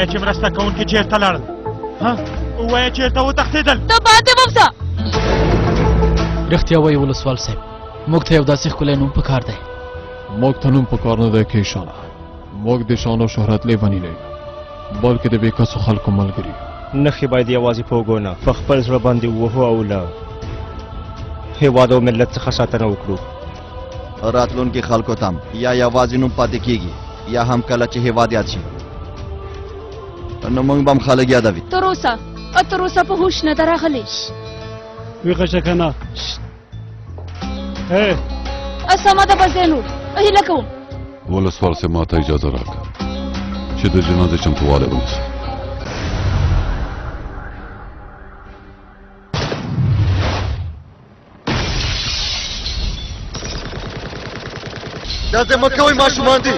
ووایه چې مرسته کوونکي چېرته لاړل؟ ها، ووایه چېرته وتښتېدل؟ د باندې ووځه. رښتیا وایي ولسوال صاحب، موږ ته یو داسې ښکلی نوم پکار دی. موږ ته نوم پکار نه دی کیشانه، موږ د شان او شهرت لیوني نه یو، بلکې د بې کسو خلکو ملګري یو. نښې باید یوازې په اوږو نه، په خپل زړه باندې ووهو او له هېواد او ملت څخه ساتنه وکړو. راتلونکي خلکو ته یا یوازې نوم پاتې کیږي، یا هم کله چې هېواد یاد شي نو موږ به هم خلک یادوي. تر اوسه په هوښ نه ده راغلې. ویښه شه که نه. سمه ده بزینو، هیله کوم. ولسوال صاحب ماته اجازه راکړه چې د جنازې چمتووالی ونیسم. داسې مه کوئ، ماشومان دي.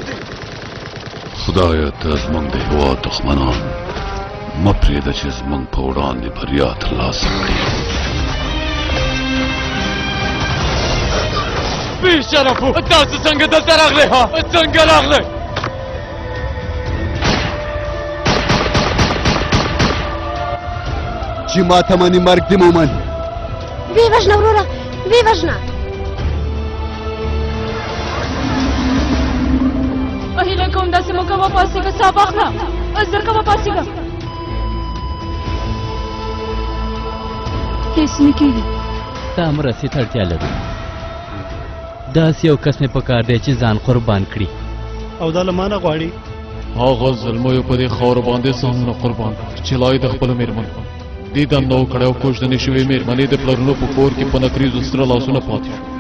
خدایه ته زموږ د هېواد دښمنان مه پرېږده چې زموږ په وړاندې بریا ترلاسه کړي. بې شرفو، تاسو څنګه دلته راغلی؟ ها، څنګه راغلی؟ چې ماته مني مرګ دې مومن. ویې وژنه وروره، ویې وژنه. هیله کوم داسې مه کوه، پاڅېږه، ساه واخله، زر کوه، پاڅېږه. هېڅ نه کېږي. ستا مرستې ته اړتیا لرو. داسې یو کس مې پکار دی چې ځان قربان کړي. او دا له ما نه غواړي؟ هغه زلمیو په دې خاوره باندې ځانونه قربان کړل چې لا یې د خپلو مېرمنو دیدن نه و کړی او کوژدنې شوې مېرمنې د پلرونو په کور کې په نکریزو سره لاسونه پاتې شو.